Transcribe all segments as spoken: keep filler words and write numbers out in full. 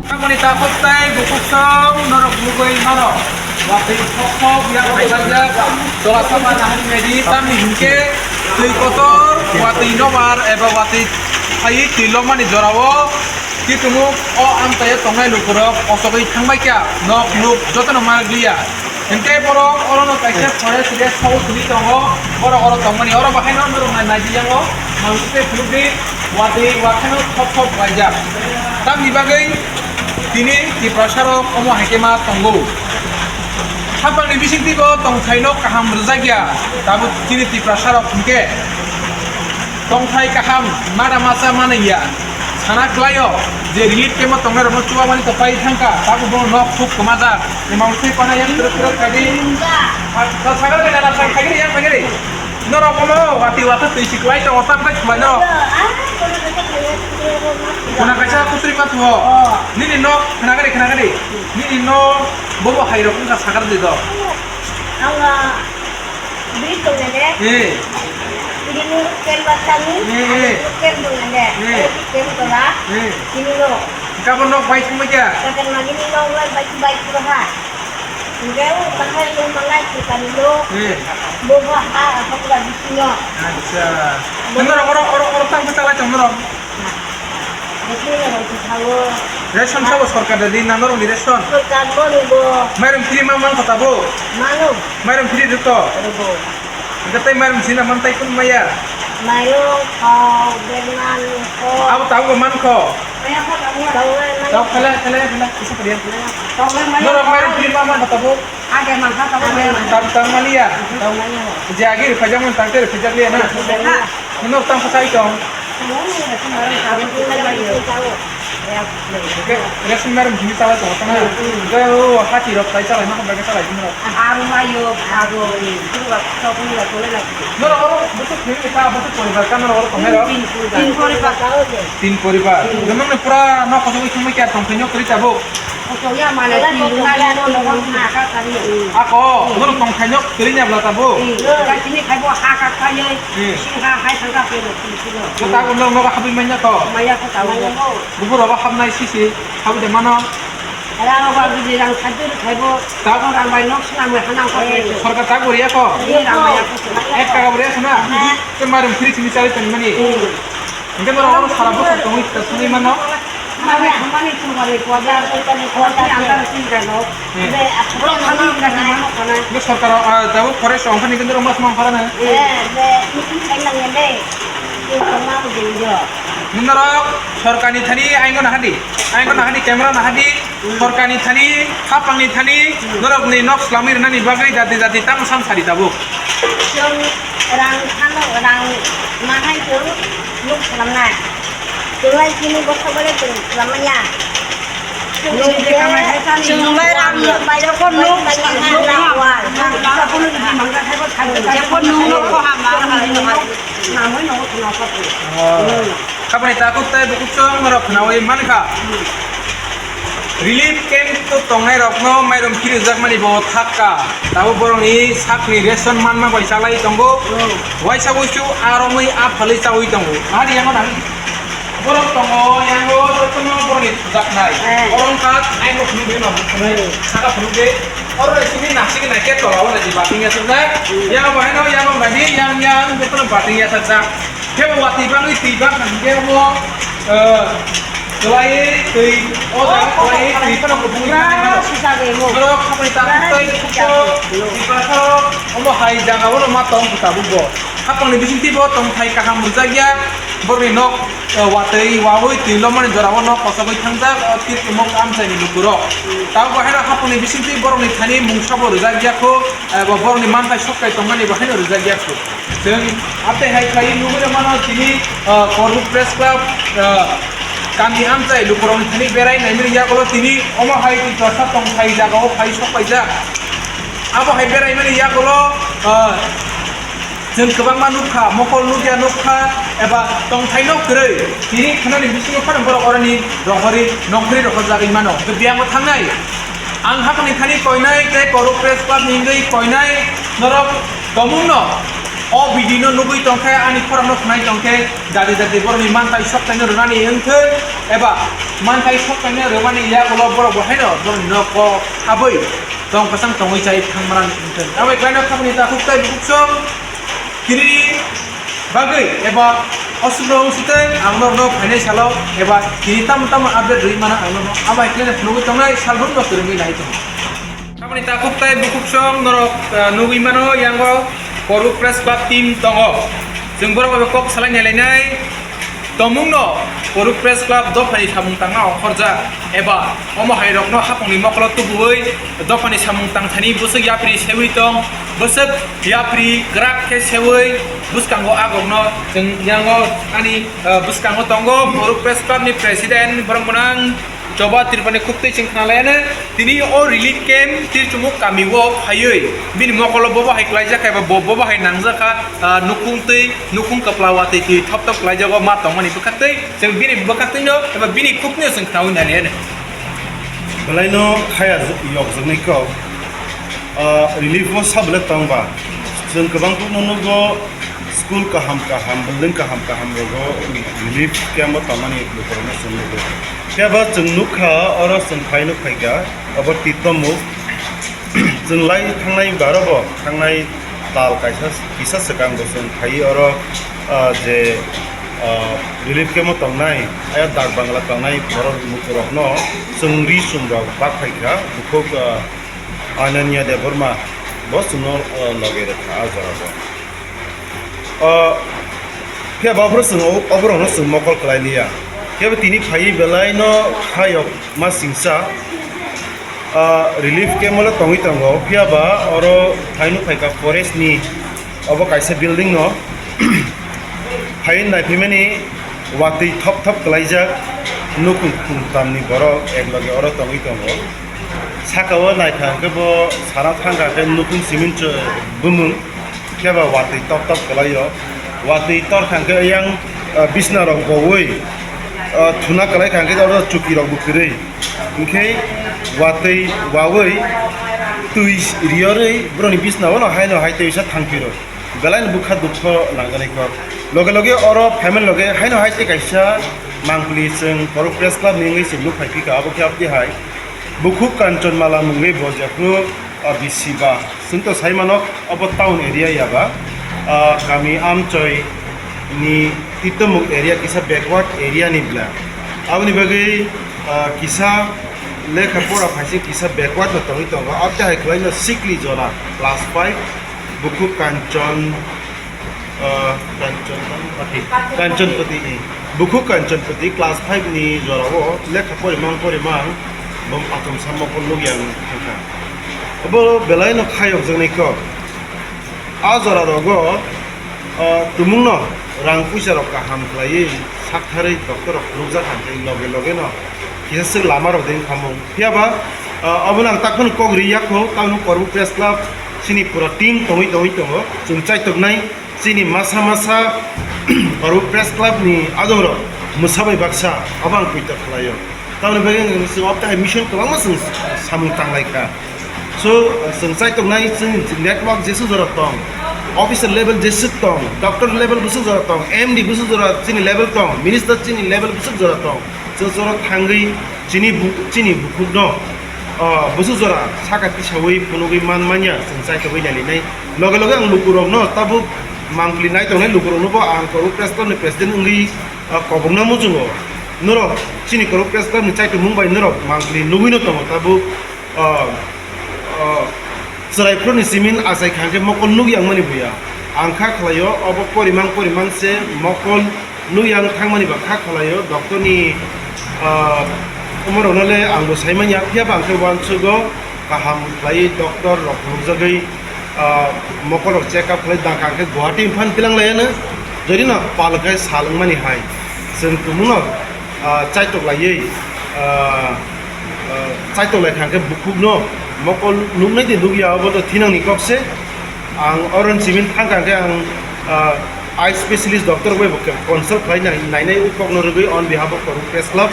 Tamoni takhuk tei bukhuk song norok nugwi mano. Watwi thok thok yak bai yak tola saba nahari medi tamni hinkhe twi kotor watwi nobar eba watwi phaiwi twi lokmani jorao kitumuk o amchaio tongnai lukurok ochogwi thangbai kha, nok nuk jotono manliya. Hinkhe borok orono kaisa forest rest house hinwi tongo, borok oro tongmani. Oro bahaino norok nai naidi yango, mangkukhe phunukdi, watwi wakheno thop thop waijak. Tamni bagwi tini Tiprasarok omo hai khe ma tongo. Hapangni bisingtwi bo tongthaino kaham rwjakya, tabuk chini Tiprasarok hinkhe. Tongthai kaham, mada masa manwi ya. Sana kwlaio je relief camp o tongnai rokno chuba mani to pai thangkha, tabuk bono nok thuk kwmajak. Imang thwi kona yang truk truk kadi. Sa-, sa-, sagar kena na sang khagiri yang khagiri. Norok kono wati wata twi si kwlai tongo, tam kai khwlai no. Khuna kaisa kusri ma thuo. Nini nok khna gari, khna gari. Nini nok bobo hai rok wngkha sagar di do. Bridge tongnai de. Eh. Bini kem batani. Eh, eh. Kem tongnai de. Eh. Eh, kem tola. Eh. Bini no. Gabon nok bai sungma kya? Gabon ma bini nok bai, bai, bai, bai, ha. Enggak, oh, bahai lo malai tu kami lo. Eh. Bobo ha, apa pula di sini. Acha. Bobo. Norok, norok, norok, norok, tang pecah lah, norok. Ration sabo sorkar dadi na norok ni ration? Sorkar bo nugo. Mairum free ma man kota bo? Manu. Mairum free rito? Rugo. Enggak tai mairum sina man tai kun maya? Mairum, kau, berman, kau. Abo tahu ko man ko? Kau, man. Kau kala, kala, kala, isa padian. Norok mairum free ma man kota bo? Age mangkha tabuk maya mangkha. Tam, tam maliya? Tam maliya ho. Je age rwphaijak mani tang tei rwphaijak liya na? Rwphaijak. Nino tam kwchai tong. Tabuk ni rwphaijak mani tabuk ni rwphaijak mani. Eke, ration mairum hini chalai tongo tana. Hmm, hmm. Eke o hati rok tai chalai ma khe chalai tong rok. Aru mayo, aru, aru rok tok ni rok tole na. Noro oro bwswk family ka, bwswk poribar ka noro oro tongnai rok? Tin poribar. Tin poribar. Tin poribar. Hmm. Nokni pura nok kotor wi thangbai khe tong thai nok kwrwi tabuk. Ako, nono tong thainok kwrwi ni abla tabuk. Ko tabuk nono nogo habwi manya to. Bubu rogo habnai sisi habwi de mano. Tabuk sorkar tabuk riya ko. Ek taka bo riya khna. Te mairum free simi chari tongmani. Hingke norok oro sara bosong tongwi thangwi mano? Mane, mane, chumari, kuajar, kuajar, kuajar, kuajar, kuajar. Hmm. Be, asal mane, mane, mane, mane. Be sorkar, ah, tabuk forest rok wngkha ni, kintu rok mas mang phara na? Eh, be, meeting khai nang ya de. Ye, tongma mo ding jo. Norok sorkar ni thani aingo nahadi, aingo nahadi, camera nahadi. Sorkar ni thani, hapang ni thani, norok ni nok swlamwi rwnani bagwi jati jati tamo sam sari tabuk. Chwng rang phano, rang manai chwng nuk swlamnai. Chwng lai chini bosa bole chwng swlamaya. Chwng lai rang nuk bai rok nuk swlamnai. Jepon nuk nuk ko hamar. Nangwi nuk swlamnai. Habani takhuk tei bukhuk chwng norok khnaui mankha. Relief camp o tongnai rokno mairum phirijakmani bo thakka. Tabuk borokni sakni ration manma bai chalai tongo. Waisa wuisu aromwi aphalwi chaui tongo. Nahadi yango nahadi. Borok tongo yango jotono borokni thujaknai. Oro wngkha ayang phunukdi no phunuknai. Saka phunukdi. Oro sini nasik naikhe tolao naidi bating yasakjak. Yango bahaino yango naidi yang yang jotono bating yasakjak. Khe bo watwi bangwi twi bangkha hinkhe bo, eh, kwlaiwi twi, o jaga kwlaiwi twi phano kubungwi thangwi mano. Borok hapni takhuk tei khukso Tiprasarok omo hai jagao no ma tong kha tabuk bo. Hapangni bisingtwi bo tongthai kaham rwjakya, borokni nok, eh, watwi wawi twi lomani jorao nok kochogwi thangjak o tirtimok amchaini lukurok. Tabuk bo haino hapangni bisingtwi borokni thani mungsa bo rwjakya kho, eh, bo borokni manthai sokthai tongmani bo haino rwjakya kho. Chwng atwi hai khlaiwi nugwi rwmano tini, ah, Korbuk Press Club, ah, kami amchai lukurokni thani berai naimani yagulo tini omo hai Tiprasa tongthai jagao phai sokpaijak. Abo hai beraimani yagulo, ah, Chwng kwbangma nukha, mokol nukya nukha, eba tongthaino kwrwi. Tini khwnani bisingo phano borok oroni rohorwi nongkhorwi rohorjagwi mano. Hwnkhe biyangbo thangnai. Ang haphangni thani koinai tei Koruk Press Club ni wngwi koinai norok tomungno o video no nugwi tongkhe, ani khorang no khwnai tongkhe, jati jati borokni manthai sokthai no rwnani wngthwi eba manthai sokthai no rwmani yagulo borok bo haino borokni no kok habwi tong kwchang tongwi chai thangmani wngthwi. Abo khlaino khaboni takhuk tei bukhuk song kiri bagwi eba osukno wngsitwi ang norokno phainai salo eba kiri tamo tamo update rwi mano ang norokno abo khlaino phunugwi tongnai salbrum no kwrwngwi nai tongo. Tamoni takhuk tai bukhuk song norok, ah, nugwi mano, yango Koruk Press Club team tongo. Chwng borok bai kok salai nai lainai. Tomungno Koruk Press Club dophani samung tangna ongkhorjak eba omo hai rokno hapungni mokolo tubuwi dophani samung tangthani bwswk yapri sewi tong, bwswk yapri kwrak khe sewi bwskango agokno chwng yango ani, ah, bwskango tongo Koruk Press Club ni president borok mwnang Choba Tripurani khuktwi chwng khna laiyano, tini o relief camp Tirchumuk kami o phaiwi bini mokolo bobo hai klaijak kha eba bo-, bobo hai nangjak kha, ah, nukhung twi, nukhung kwpla watwi twi thop thop klaijago ma tongmani bwkhaktwi, chwng bini bwkhaktwino eba bini khukno chwng khnaui nai laiyano. Belaino khaya yokjaknai kok, ah, relief o sabole tongba, chwng kwbang kokno nugo. School kaham kaham, building kaham kaham rogo relief camp o tongmani lukurokno chwng nukgo. Phiya ba chwng nukha, oro chwng phaino phaikha, obo Tittomuk. Chwng lai thangnai baro bo, thangnai tal kaisa kisa swkang bo chwng phaiwi oro, ah, je, ah, relief camp o tongnai, aya dak bangla tongnai borok lukurokno chwng ri chum rok bak phaikha, bukhuk, ah, Ananya Debbarma bo chwngno, ah, loge rwkha ah jorao. O, phiya ba ophuru chwng o-, oborokno chwng mokol kwlai liya. Phiya bo tini phaiwi belai no khayok ma singsa, ah, relief camp o le tongwi tongo. Phiya ba oro phaino phaikha forest ni obo kaisa building no phaiwi naiphimani watwi thop thop kwlaijak nukhung khungtam ni borok ek loge oro tongwi tongo. Saka o naikha hwnkhe bo sana thangkha khe nukhung cement bumung. Khe ba watwi tok tok kwlaio. Watwi tor kha hwnkhe yang, ah, bisna rok bowi, ah, thuna kwlai kha hwnkhe oro chuki rok bo kwrwi. Hwnkhe watwi wawi twi riyorwi borokni bisna o no haino hai twi sa thangphiro. Belai no bwkha dukho nangjaknai kok. Loge loge oro phaimani loge haino hai tei kaisa mangpili chwng Korok Press Club ni wngwi chwng nuk phai phika abo khe aboni hai. Bukhuk Kanchonmala mungwi bo jephru, ah, bisi ba. Chwng to sai mano, obo town area ya ba, ah, kami Amchoi ni Titomuk area kisa backward area ni bla. Aboni bagwi, ah, kisa lekha pora phaising kisa backward no tongwi tongo. Abte hai khwlai no sikli jora class five, bukhuk Kanchon, ah, Kanchonpati, Kanchonpati ni. Bukhuk Kanchonpati class five ni jora o lekha porimang porimang bom atom samo ko nukya wng thangkha. Obo belai no khayokjaknai kok. A jora rogo, ah, tumung no rang puisa rok kaham khlaiwi saktharwi doctor rok phunukjak kha hwnkhe loge loge no kisa swk lama rok de wngkha mung. Phiya ba, ah, obo no ang tak phano kok ri ya kho, tamoni Korbu Press Club chini pura team tongwi tongwi tongo, chwng chaitoknai. Chini masa masa Korbu Press Club ni adongrok mwsa bai baksa obo ang poito khlaio. Tamoni bagwi ang chwng obo tahai mission kwbangma chwng samung tanglai kha. So, chwng chaitok nai chwng network jeswk jora tong, officer level jeswk tong, doctor level bwswk jora tong, M D bwswk jora chini level tong, minister chini level bwswk jora tong. Chwng chwng thangwi chini bu-, chini bukhukno, ah, bwswk jora saka tisawi phunugwi man manya chwng chaitogwi nailinai. Loge loge ang lukurokno tabuk mangpili nai tongnai lukurokno bo ang Korbu Press Club ni president wngwi, ah, kobokna muchungo. Norok chini Korbu Press Club ni chaitomung bai norok mangpili nugwino tongo tabuk. Ah, ah, chwrai phuru ni simin achai kha hwnkhe mokol nuk yang mani buya. Ang kha khlaio obo porimang porimang se mokol nuk yang thangmani ba kha khlaio doctor ni, ah, omo rokno le ang bo sai manya, phiya ba ang khe uansukgo kaham khlaiwi doctor rok phunukjagwi, ah, mokol rok check up khlai dang kha hwnkhe Guwahati Imphal tilang lai ano, jodi no pal khe sal wngmani hai chwng tumung no, ah, chaitok laiwi, ah, ah, chaitok lai kha hwnkhe bukhuk no mokol nuknai de nukya obo to thinang ni kok se. Ang oron simin thangkha khe ang, ah, eye specialist doctor bai bo consult khlai nai, nainai o kokno rwgwi on behalf of Karuk Press Club,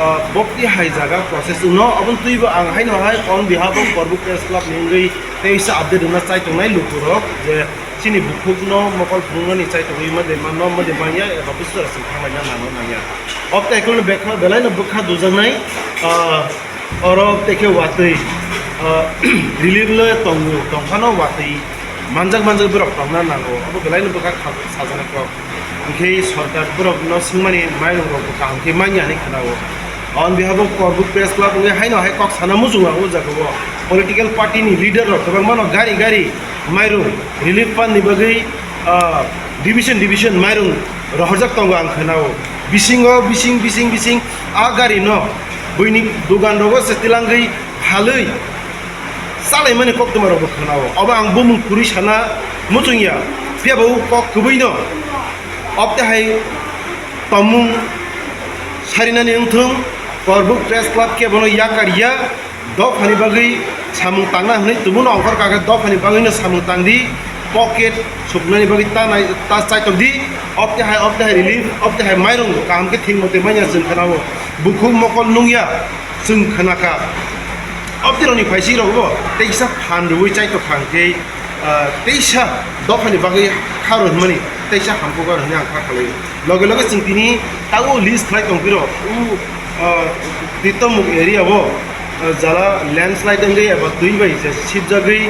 ah, bokti hai jaga process wngno, aboni twibo ang haino hai on behalf of Karuk Press Club ni wngwi teisa update wngna chai tongnai lukurok je chini bukhukno mokol phunuknani chai tongwi ma de ma no ma de manya eba buchara se thanglaina nangno nangya. Obte ekhorno bekha belaino bwkha dujaknai, ah, Oro tei khe watwi, ah, relief le tongo, tongphano watwi manjak manjak borok tongna nango, abo belaino bwkha kha-, sajana kok. Hinkhe sorkar borokno swngmani mairungrokbo kaham khe manya hinwi khwnao. On behalf of Karuk Press Club wngwi haino hai kok sana muchungo ang o jagao. Political party ni leader rok kwbangmano gari gari mairung relief fund ni bagwi, ah, division division mairung rohorjak tongo ang khwnao. Bisingo bising bising bising a gari no buini dugan rogo se tilangwi phalwi chalaimani koktwma rokbo khwnao. Obo ang bumung kwrwi sana muchungya, phiyaba o kok kwbwino obte hai tongmung sarinani wngthung, Karuk Press Club khe bono yakar ya. Dophani bagwi samung tangna hwnwi tubun ongkhor kha khe dophani bagwino samung tang di, pocket suknani bagwi ta nai, ta chaitok di, obte hai, obte hai relief, obte hai mairung kaham khe thik mote manya chwng khwnao, bukhuk mokol nungya chwng khwnakha. Obte rokni phaising rokbo teisa phan rwui chaitok kha hwnkhe, ah, teisa dophani bagwi kha rw hwnmani teisa hamkuk aro hwnwi ang kha khalai. Loge loge chwng tini tabuk list khlai tongphiro, u, ah, Titomuk area o, ah, jala landslide wngwi eba twi bai je sibjagwi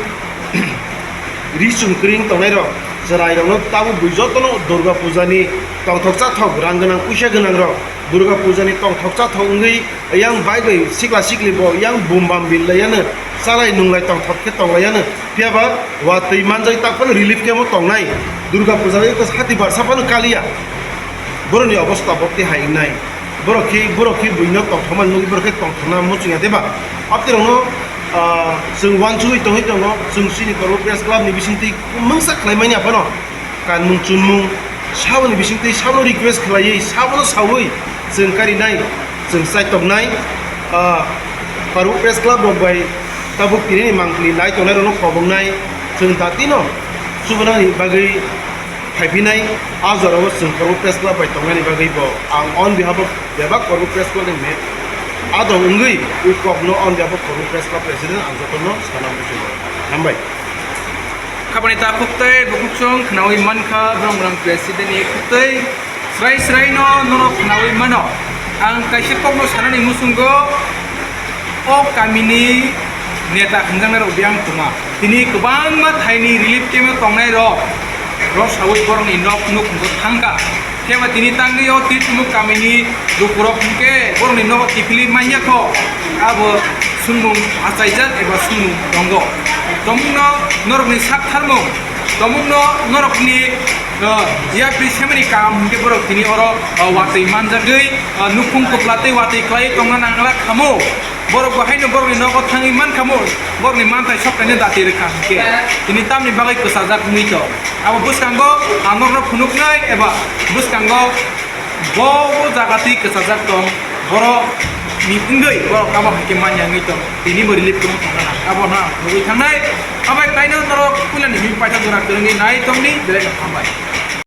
ri chum kwrwng tongnairok, chwrairokno tabuk bui jotono Durga Puja ni tongthok chathok rang gwnang puisa gwnang rok Durga Puja ni tongthok chathok wngwi yang bai bai sikla sikli bo yang bum bam bil lai yano chalai nunglai tongthok khe tonglai yano. Phiyaba watwi manjak tak phano relief camp o tongnai. Durga puja bai ko sati barsa phano kaliya. Borokni obostha bokti hai wngnai. Borok khe, borok khe buino tongthokma nugwi borok khe tongthokna muchungya deba? Abtirokno, ah, chwng uansugwi tongwi tongo. Chwng chini Karuk Press Club ni bisingtwi mungsa khlaimani aphano kanmung chunmung saboni bisingtwi sabo request khlaiwi, sabono saui chwng karinai, chwng chaitoknai, ah, Karuk Press Club rok bai tabuk tini ni mangpili nai tongnai rokno kobongnai, chwng datino chubunani bagwi phaiphinai, ah jorao chwng Karuk Press Club bai tongnani bagwi bo ang on behalf of bebak Karuk Press Club ni me adong wngwi u kokno on behalf of Karuk Press Club president ang jotono sana muchungo. Hambai. Khapani ta khuktwi bukuchung khnaui mankha, borok rang president ni khuktwi srai srai no nono khnaui mano. Ang kaisa kokno sanani muchungo, o kamini neta hwnjaknai rok biyang tongma. Tini kwbangma thaini relief camp o tongnai rok, rok saui borokni nok nukhungo thangkha. Khe ba tini tangwi o Twitumuk kamini lukurok hwnkhe borokni nogo kiphilwi manya kho. Abo sumung achaijak eba sumung tongo. Tomungno norokni sak tharmung, tomungno norokni, uh, yapri semani kaham hwnkhe borok tini oro, uh, watwi manjagwi, uh, nukhung kwpla tei watwi khlaiwi tongna nangla khamu. Borok bo haino borokni nogo thangwi mankhamu, borokni manthai soknaino dati rwkha hwnkhe. Tini tamni bagwi kwchajak wngwi tong. Abo bwskango ang norokno phunuknai eba bwskango bo, bo jaga twi kwchajak tong, borok ni wngwi borok abo hai khe manya wngwi tong, tini bo relief camp tongna nang, abo no ang nugwi thangnai. Abai kaino norok puilani himwi paithak jora kwrwngwi nai tongni, belai no hambai.